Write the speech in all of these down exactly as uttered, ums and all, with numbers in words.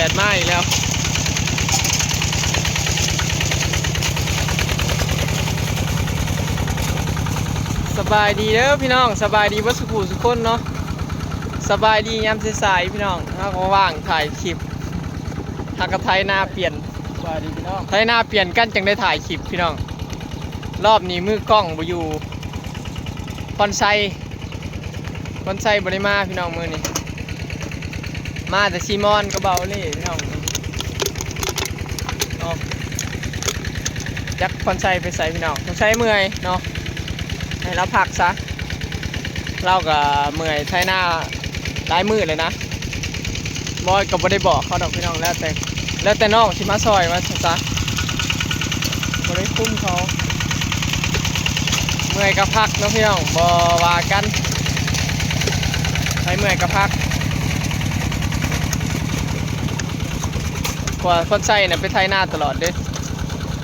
ดมาอีกแล้ว สบายดีเด้อพี่น้อง สบายดีเบิดสุขุสุคนเนาะ สบายดียามสายๆพี่น้อง เฮาก็ว่างถ่ายคลิป เฮาก็ไถนาเปลี่ยน สบายดีพี่น้อง ไถนาเปลี่ยนกันจั่งได้ถ่ายคลิปพี่น้อง รอบนี้มือกล้องบ่อยู่ พรชัย พรชัยบ่ได้มาพี่น้องมื้อนี้ มาแต่ซีมอนกับเบาเล่พี่น้อง เนาะ จักพรชัยไปไสพี่น้อง พรชัยเมื่อยเนาะ ให้ลาวพักซะ ลาวก็เมื่อยไถนาหลายมื้อเลยนะ บอยก็บ่ได้บอกเขาดอกพี่น้อง แล้วแต่ แล้วแต่น้องสิมาซอยว่าซะ บ่ได้คุมเขา เมื่อยก็พักเนาะพี่น้อง บ่ว่ากัน ไผเมื่อยก็พัก เพราะว่าพรชัยน่ะไปไถนาตลอดเด้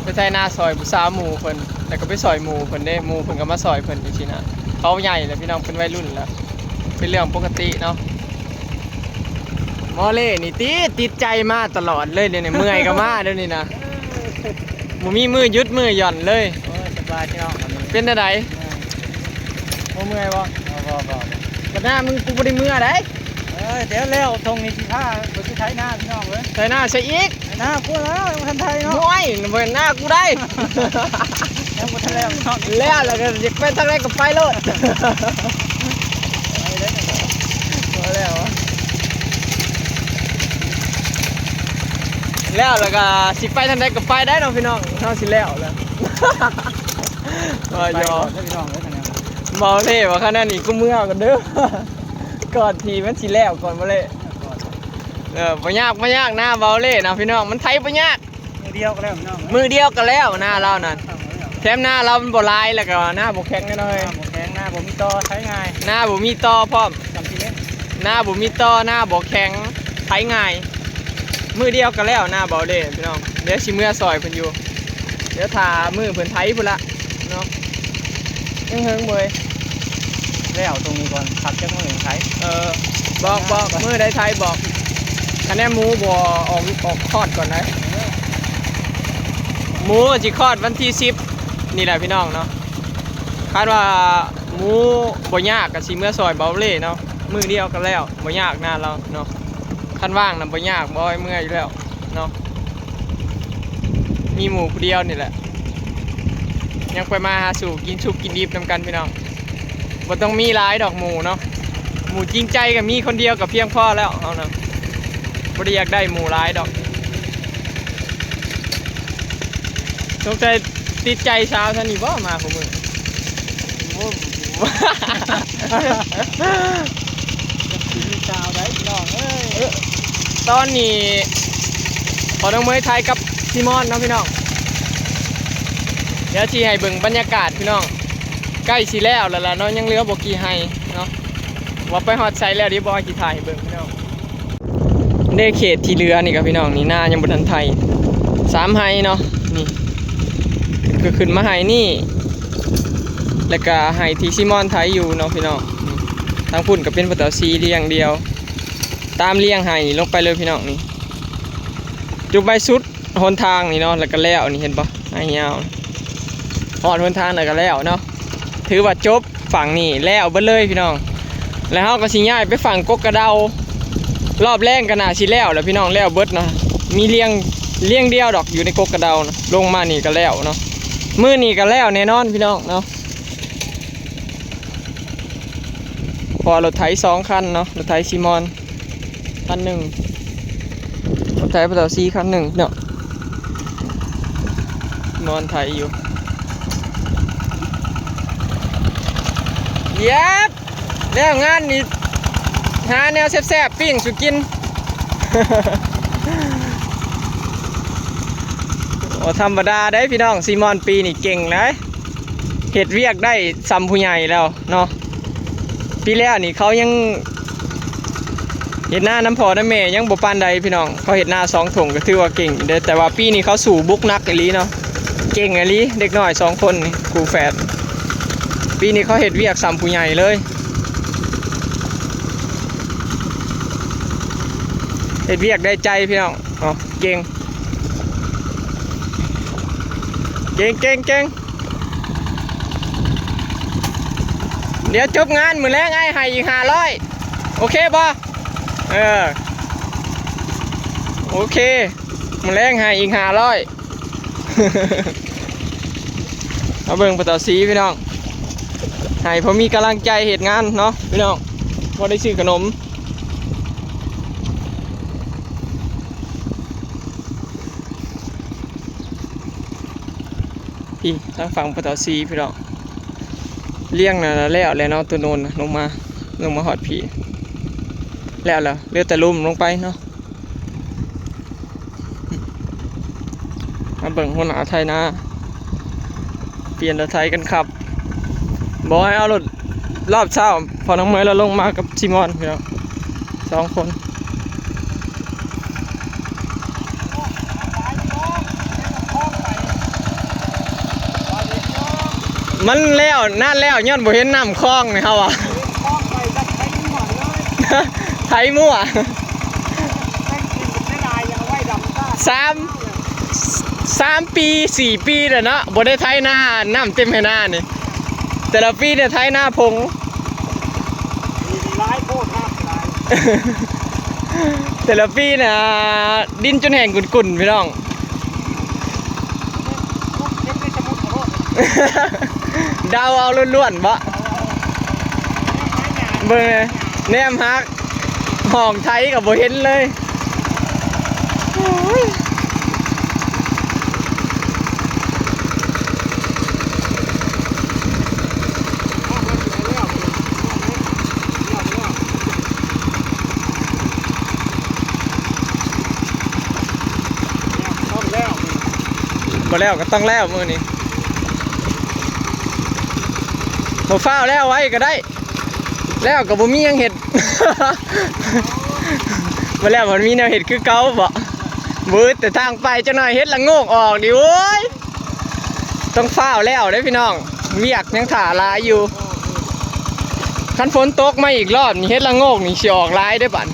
ไปไถนาซอยผู้สาวหมู่เพิ่น แล้วก็ไปซอยหมู่เพิ่นเด้ หมู่เพิ่นก็มาซอยเพิ่นจั่งซี้นะ เขาใหญ่แล้วพี่น้อง เป็นวัยรุ่นแล้ว เป็นเรื่องปกติเนาะ เบาเล่นี่ติด ติดใจมาตลอดเลยเดี๋ยวนี้ เมื่อยก็มาเดี๋ยวนี้นะ บ่มีมื้อหยุดมื้อหย่อนเลย โอ้ย สบายพี่น้อง เป็นจั่งใด๋ บ่เมื่อยบ่ บ่ บ่ บ่ บ่ บัดหน้ามึงกูบ่ได้เมื่อใด๋ เออ เดี๋ยวแล้วทงนี่สิพา เพิ่นสิไถนาพี่น้องเอ้ย ไถนาซะอีก ไถนากูแล้ว ยังบ่ทันไถเนาะ โอ้ย บ่เห็นหน้ากูได้ ยังบ่ทันแล้วพี่น้อง แล้ว แล้วก็อยากไปทางใด๋ก็ไปโลด ไปเลย พอแล้ว แล้ว แล้วก็สิไปทางใด๋ก็ไปได้เนาะพี่น้อง เฮาสิแล้วแล้ว ว่าหยอก ไปก่อนเด้อพี่น้องเด้อ เบาเล่ว่าขนาดนี้กูเมือก่อนเด้อ ก่อนที่มันสิแล้วก่อน เบาเล่ เออ บ่ยาก บ่ยาก นาเบาเล่นะพี่น้อง มันไถบ่ยาก มื้อเดียวก็แล้วพี่น้อง มื้อเดียวก็แล้วนาลาวนั่น แถมนาลาวมันบ่หลาย แล้วก็นาบ่แข็งแน่นอน นาบ่แข็ง นาบ่มีต่อ ไถง่าย นาบ่มีต่อพร้อม สามสิบเมตร นาบ่มีต่อ นาบ่แข็ง ไถง่าย มื้อเดียวก็แล้วนาเบาเล่พี่น้อง เดี๋ยวสิเมือซอยเพิ่นอยู่ เดี๋ยวถ้ามื้อเพิ่นไถพุ้นละเนาะ ยังเฮิงเว้ย แล้วตรงนี้ก่อน พักจักมื้อไถ เออ บอก บอก มื้อใดไถบอก คะแนนหมูบ่ออก ออกคลอดก่อนนะ หมูก็สิคลอดวันที่สิบนี่แหละพี่น้องเนาะ คาดว่าหมูบ่ยากก็สิเมือซอยเบาเล่เนาะ มื้อเดียวก็แล้ว บ่ยากนาลาวเนาะ คันว่างน่ะบ่ยาก บ่ให้เมืออยู่แล้วเนาะ มีหมู่ผู้เดียวนี่แหละ ยังไปมาหาสู่กินสุกกินดิบนำกันพี่น้อง บ่ต้องมีหลายดอกหมู่เนาะ หมู่จริงใจก็มีคนเดียวก็เพียงพอแล้ว เฮานะ บ่ได้อยากได้หมู่หลายดอก สงสัยติดใจสาวซะนี่บ่มาคู่มื้อ โอ้ คือสาวได้พี่น้องเอ้ย เออ ตอนนี้พอน้องเมยไถกับซีมอนเนาะพี่น้อง เดี๋ยวสิให้เบิ่งบรรยากาศพี่น้อง ใกล้สิแล้วแล้วล่ะเนาะ ยังเหลือบ่กี่ไฮ่เนาะ ว่าไปฮอดไสแล้ว เดี๋ยวบ่สิถ่ายให้เบิ่งพี่น้อง ในเขตที่เหลือนี่ครับพี่น้อง นี่นายังบ่ทันไถ สามไฮ่เนาะ นี่ ก็ขึ้นมาไฮ่นี่ แล้วก็ไฮ่ที่ซีมอนไถอยู่เนาะพี่น้อง นี่ ทางพุ้นก็เป็นปะเตาซีเรียงเดียว ตามเรียงไฮ่ลงไปเลยพี่น้อง นี่ จุดไปสุดหนทางนี่เนาะ แล้วก็แล้วนี่ เห็นบ่ ไฮ่ยาว ฮอดหนทางแล้วก็แล้วเนาะ ถือว่าจบฝั่งนี้แล้วเบิดเลยพี่น้อง แล้วเฮาก็สิย้ายไปฝั่งกกกระเดา รอบแรกก็น่าสิแล้วแหละพี่น้อง แล้วเบิดนะ มีเรียง เรียงเดียวดอกอยู่ในกกกระเดานะ ลงมานี่ก็แล้วเนาะ มื้อนี้ก็แล้วแน่นอนพี่น้องเนาะ เพราะว่ารถไถสองคันเนาะ รถไถซีมอน คันหนึ่ง รถไถปะเตาซีคันหนึ่งเนาะ มอนไถอยู่ เย็บ แล้วงานนี้ หาแนวแซ่บๆปิ้งสู่กิน โอ้ ธรรมดาได้พี่น้อง ซีมอนปีนี่เก่งเลย เฮ็ดเวียกได้ส่ำผู้ใหญ่แล้วเนาะ ปีแล้วนี่เขายังเฮ็ดนานำพ่อนำแม่ยังบ่ปานใดพี่น้อง เขาเฮ็ดนาสองถงก็ถือว่าเก่งอยู่เด้ แต่ว่าปีนี้เขาสู้บุกหนักอีหลีเนาะ เก่งอีหลี เด็กน้อยสองคนนี่ คู่แฝด ปีนี้เขาเฮ็ดเวียกส่ำผู้ใหญ่เลย เฮ็ดเวียกได้ใจพี่น้อง เอา เก่ง เก่ง เก่ง เก่ง เดี๋ยวจบงานมื้อแลงอ้ายให้อีกห้าร้อย โอเคบ่ เออ โอเค มื้อแลงให้อีกห้าร้อย มาเบิ่งปะเต่าสีพี่น้อง ให้พอมีกำลังใจเฮ็ดงานเนาะพี่น้อง พอได้ซื้อขนม พี่ทางฝั่งปะเต่าสีพี่น้อง เลี้ยงนั่นแล้วแหละเนาะ ตัวโนนน่ะ ลงมา ลงมาฮอดพี่ แล้วเหรอ เหลือแต่ลุ่มลงไปเนาะ มาเบิ่งหัวหน้าไถนา เปลี่ยนรถไถกันครับ บอกให้เอารถรอบเช้า พอน้องเมย์เราลงมากับชิมอนพี่น้อง สองคน มันแล้วนานแล้ว ย้อนบ่เห็นน้ำคลองนี่เฮาอะ ไถมั่ว สาม สามปี สี่ปีแล้วเนาะ บ่ได้ไถนา น้ำเต็มไฮ่นานี่ แต่ละปีเนี่ยไถนาผง หลายโพดครับ หลาย แต่ละปีน่ะ ดินจนแห้งกุ่นๆ พี่น้อง เดาเอาล้วนๆ บ่ เบิ่งเลย แนมฮัก ห้องไถก็บ่เห็นเลย ต้องแล้ว บ่แล้วก็ต้องแล้วมื้อนี้ บ่ฟ้าวแล้วไว้ก็ได้ แล้วก็บ่มีหยังเฮ็ด บ่แล้วมันมีแนวเฮ็ดคือเก่าบ่ บ่อึดแต่ทางไปจักหน่อย เห็ดละโงกออกดิโอ้ย ต้องฟ้าวแล้วเด้อพี่น้อง เวียกยังถ่าหลายอยู่ คันฝนตกมาอีกรอบนี่ เห็ดละโงกนี่สิออกหลายเด้อบัด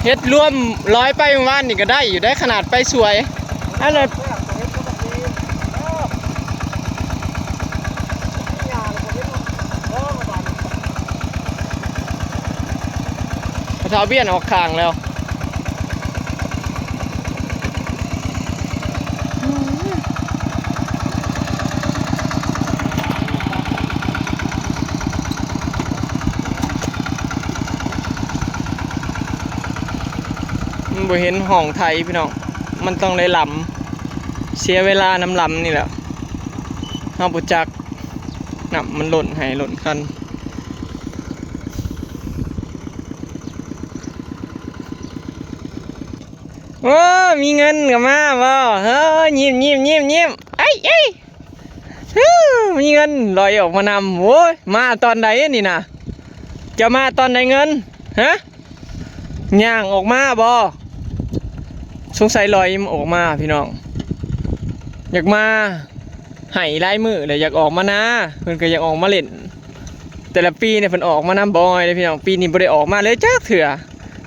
เห็ดรวมร้อยไปเมื่อวานนี่ก็ได้อยู่ ได้ขนาดไปสวย อันนั้น พอเท้าเบี้ยนออกข้างแล้ว มันบ่เห็นห้องไถพี่น้อง มันต้องได้ลำ เสียเวลานำลำนี่แหละ เฮาบ่จัก น้ำมันล้นไฮ่ล้นคัน โอ้ มีเงินก็มาบ่ เฮ้ย ยิ้ม ยิ้ม ยิ้ม ยิ้ม เอ้ย เอ้ย ฮู้ มีเงินลอยออกมานำ โอ้ย มาตอนใดนี่นะ จะมาตอนใดเงิน ฮะ ย่างออกมาบ่ สงสัยลอยออกมาพี่น้อง อยากมา ไฮ่หลายมื้อแล้ว อยากออกมานา เพิ่นก็อยากออกมาเล่น แต่ละปีเนี่ยเพิ่นออกมานำบ่อยเลยพี่น้อง ปีนี้บ่ได้ออกมาเลยจักเทื่อ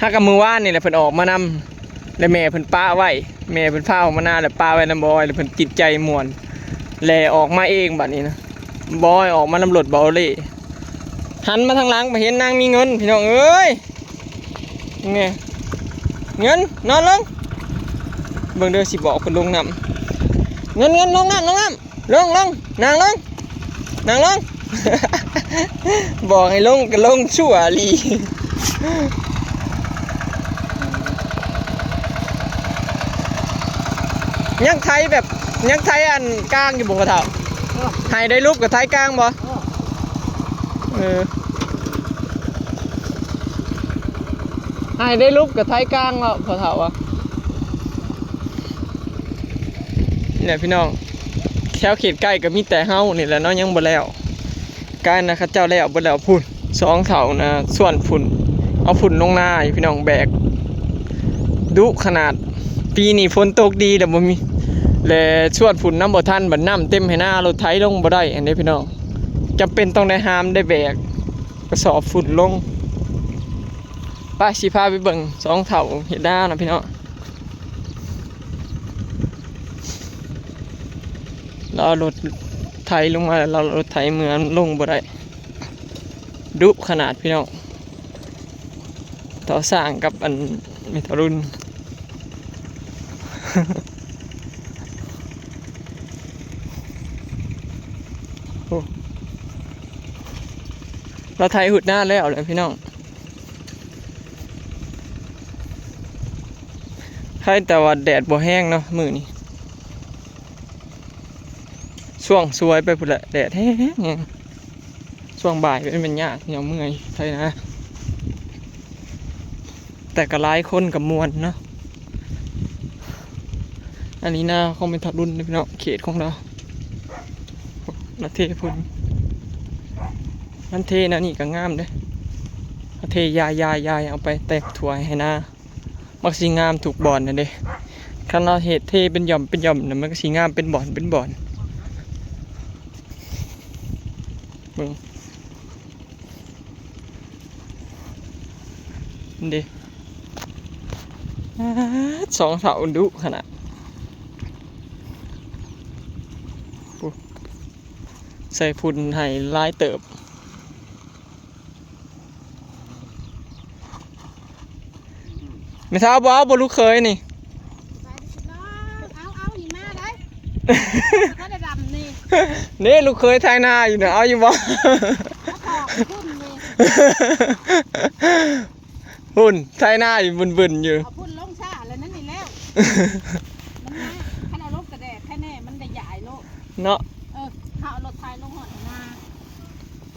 หากะมื้อวานนี่แหละเพิ่นออกมานำ แล้วแม่เพิ่นปะไว้ แม่เพิ่นพาออกมานาแล้วปะไว้นำบ่อย แล้วเพิ่นติดใจม่วน แล่ออกมาเองบัดนี้นะ บ่อยออกมานำรถเบาเล่ หันมาทางหลังไปเห็นนางมีเงิน พี่น้องเอ้ย นี่ เงิน นอนลง เบิ่งเด้อ สิบอกเพิ่นลงน้ำ เงิน เงิน ลงน้ำ ลงน้ำ ลง ลง นั่งลง นั่งลง บอกให้ลงก็ลงชั่วอีหลี ยังไถแบบ ยังไถอันกลางอยู่บ่พ่อเฒ่า ไฮ่ได้รูปกับไถกลางบ่ เออ ไฮ่ได้รูปกับไถกลางเนาะพ่อเฒ่าอะ เนี่ยพี่น้อง แถวเขตใกล้ก็มีแต่เฮานี่แหละเนาะ ยังบ่แล้ว กายนะเขาเจ้าแล้วบ่แล้วพุ้น สองเฒ่านะ ส่วนพุ้น เอาพุ้นลงนาอยู่พี่น้อง แบก ดุขนาด ปีนี้ฝนตกดีแต่บ่มี และส่วนฝุ่นน้ำบ่ทัน บัดน้ำเต็มไฮ่นารถไถลงบ่ได้ อันนี้พี่น้อง จำเป็นต้องได้หามได้แบกกระสอบฝุ่นลง ไป สิพาไปเบิ่งสองเฒ่าเฮ็ดนานะพี่น้อง แล้วรถไถลงมา แล้วรถไถเมือลงบ่ได้ ดุขนาดพี่น้อง เฒ่าสร้างกับอันแม่เฒ่ารุ่น โอ้ เราไถหุดนาแล้วแหละพี่น้อง ใครแต่ว่าแดดบ่แห้งเนาะมื้อนี้ ช่วงสวยไปพุ้นแหละ แดดแห้งๆ ช่วงบ่ายเป็น เป็นยาก ยังเมื่อยไถนา แต่ก็หลายคนก็ม่วนเนาะ อันนี้นาของแม่เฒ่ารุ่นเด้อพี่น้อง เขตของเรา ละเทพุ้น มันเทแนวนี้ก็งามเด้ เทยายๆๆ เอาไปแต่งทั่วไฮ่นา มักสิงามทุกบ่อนนั่นเด้ คันเราเฮ็ดเทเป็นหย่อมเป็นหย่อมน่ะ มันก็สิงามเป็นบ่อนเป็นบ่อน เบิ่ง นี่เด้ ป๊าด สองเฒ่าดุขนาด โอ้ ใส่ฝุ่นให้หลายเติบ แม่เฒ่าบ่เอาบ่ลูกเขยนี่ ไปสิเนาะ เอา เอาหิมะได้ ถ้าได้ดำนี่ นี่ลูกเขยไถนาอยู่น่ะ เอาอยู่บ่ เอาตอกไปพุ่นนี่ พุ่นไถนาอยู่บึนๆอยู่ เอาพุ่นลงช้าแล้วนั่นนี่แล้ว มันง่าย คันเอาลงกระแดดแค่แน่มันได้ยายโลด เนาะ เออ เขาเอารถไถลงหอดนา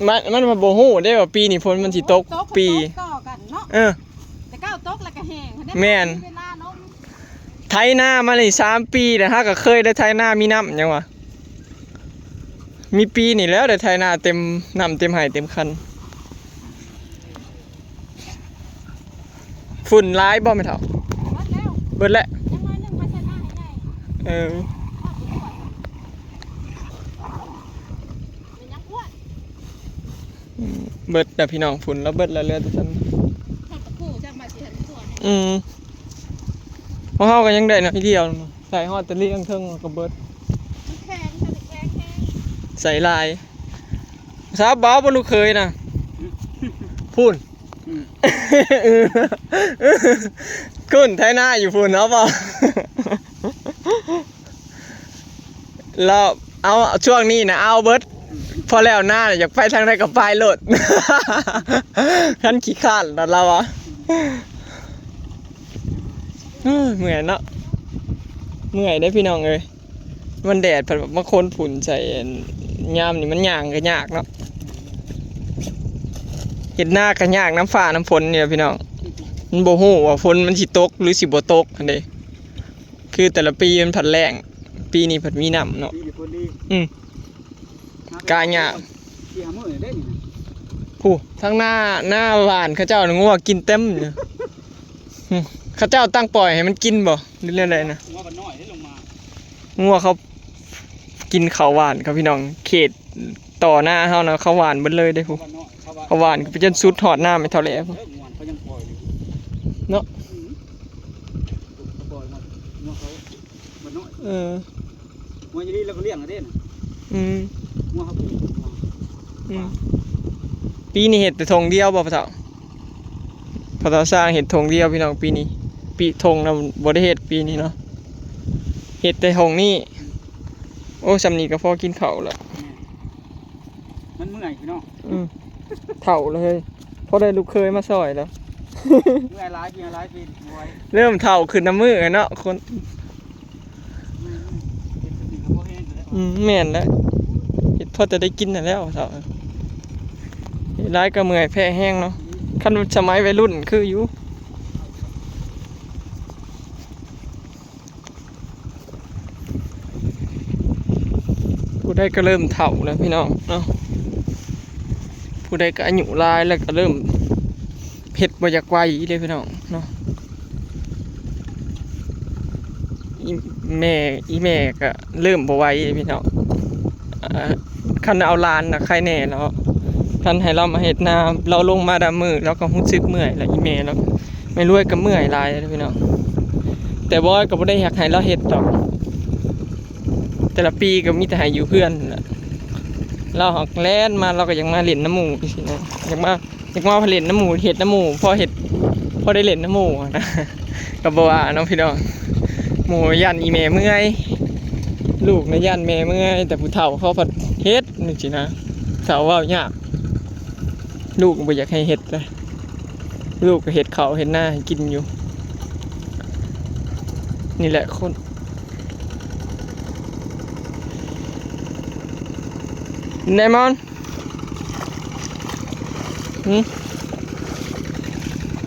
มัน มันบ่ฮู้เด้ว่าปีนี้ฝนมันสิตก ตก ปี ตกต่อกันเนาะ เออ แต่เก้าตกแล้วก็แห้ง แม่น เวลาลง ไถนามานี่สามปีแล้ว หาก็เคยได้ไถนามีน้ำหยังวะ มีปีนี่แล้วได้ไถนาเต็มน้ำเต็มไฮ่เต็มคัน ฝุ่นหลายบ่แม่เฒ่า เบิดแล้ว เบิดแล้ว ยังน้อยหนึ่งมาใส่หน้าให้ใหญ่ เออ ออกไปก่อน มันยังอ้วน อืม เบิดแล้วพี่น้อง ฝุ่นแล้วเบิดแล้ว เหลือแต่ซั่น เพิ่นก็คู่จะมาสิหันตัวให้ อืม ของเฮาก็ยังได้น้อยเดียว ใส่ฮอดแต่เลี้ยงเทิงก็เบิด มันแข็ง มันแข็งแฮง ใส่หลาย สาวบ่าวบ่ลูกเขยนะ พู้น อืม คุณไถนาอยู่พู้น เอาบ่ แล้วเอาช่วงนี้นะเอาเบิด พอแล้วนาน่ะ อยากไปทางใดก็ไปโลด คันขี้คร้านนั่นละวะ เอ้ย เมื่อยเนาะ เมื่อยเด้อพี่น้องเอ้ย มันแดดพัดมาคนฝุ่นใส่ ยามนี่มันย่างก็ยากเนาะ เฮ็ดนาก็ยากนำฟ้านำฝนนี่แหละพี่น้อง มันบ่ฮู้ว่าฝนมันสิตกหรือสิบ่ตกหั้นเด้ คือแต่ละปีมันพัดแล้ง ปีนี้พัดมีน้ำเนาะ ปีนี้ฝนดี อืม กายาก สี่ห้ามื้อได้นี่นะ ผู้ ทั้งนา นาหว่านเขาเจ้าน่ะงัวกินเต็มอยู่ อืม เขาเจ้าตั้งปล่อยให้มันกินบ่ หรือแนวใดนะ งัวบ้านน้อยได้ลงมา งัวเขากินข้าวหว่านครับพี่น้อง เขตต่อหน้าเฮานะ ข้าวหว่านเบิดเลยเด้ผู้ ข้าวหว่านน้อย ข้าวหว่าน ข้าวหว่านก็ไปจนสุดฮอดหน้าแม่เฒ่าแหล่ เออ งัวเขายังปล่อยอยู่ เนาะ อืม เขาปล่อยมา งัวเขา บ้านน้อย เออ งัวอยู่นี่เราก็เลี้ยงเอาเด้น่ะ อืม งัวเขาปลูก งัว อืม ป่า ปีนี้เฮ็ดแต่ธงเดียวบ่พ่อเฒ่า พ่อเฒ่าสร้างเฮ็ดธงเดียวพี่น้องปีนี้ ปีธงนะบ่ได้เฮ็ดปีนี้เนาะ เฮ็ดแต่ธงนี้ โอ้ ส่ำนี้ก็พอกินข้าวแล้ว แม่น มันเมื่อยพี่น้อง อืม เฒ่าเลย พอได้ลูกเขยมาซอยแล้ว เมื่อยหลายปีหลายปี โอ้ย เริ่มเฒ่าขึ้นนำมื้อเนาะ คน อืม แม่นแล้ว เฮ็ดพอแต่ได้กินนั่นแหล้วเฒ่า เฮ็ดหลายก็เมื่อยแพ้แฮงเนาะ คันสมัยวัยรุ่นคืออยู่ ผู้ใดก็เริ่มเฒ่าแล้วพี่น้องเนาะ ผู้ใดก็อายุหลายแล้วก็เริ่มเฮ็ดบ่อยากไหวเด้พี่น้องเนาะ อีแม่ อีแม่ก็เริ่มบ่ไหวพี่น้อง อ่า คันเอาหลานน่ะไคแน่เนาะ คันให้เรามาเฮ็ดนา เราลงมาดำมือ เราก็รู้สึกเมื่อยแล้ว อีแม่เรา แม่รวยก็เมื่อยหลายเลยพี่น้อง แต่บอยก็บ่ได้อยากให้เราเฮ็ดดอก แต่ละปีก็มีแต่ให้อยู่เฮือนนั่นแหละ เราหากแล่นมา เราก็อยากมาเล่นน้ำหมู่สินะ อยากมา อยากมาเล่นน้ำหมู่ เฮ็ดน้ำหมู่ พอเฮ็ด พอได้เล่นน้ำหมู่นะ ก็บ่ว่าเนาะพี่น้อง หมู่ย่านอีแม่เมื่อย ลูกนะย่านแม่เมื่อย แต่ผู้เฒ่าเขาพัดเฮ็ดนี่สินะ เฒ่าเว้ายาก ลูกบ่อยากให้เฮ็ดเลย ลูกก็เฮ็ดข้าวเฮ็ดนาให้กินอยู่ นี่แหละคน ไดมอนด์ หึ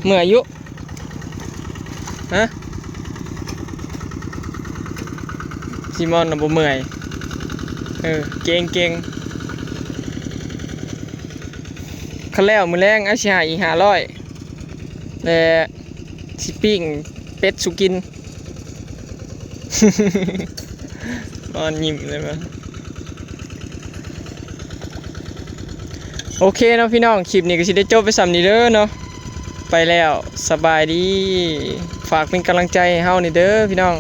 เมื่อยอยู่ ฮะ ซีมอนน่ะบ่เมื่อย เออ เก่ง เก่ง คันแล้วมื้อแลงเอาสิให้อีกห้าร้อย และสิปิ้งเป็ดสู่กิน อ่อนยิ้มเลยมั้ย โอเคเนาะพี่น้อง คลิปนี้ก็สิได้จบไปส่ำนี้เด้อเนาะ ไปแล้ว สบายดี ฝากเป็นกำลังใจให้เฮานี่เด้อพี่น้อง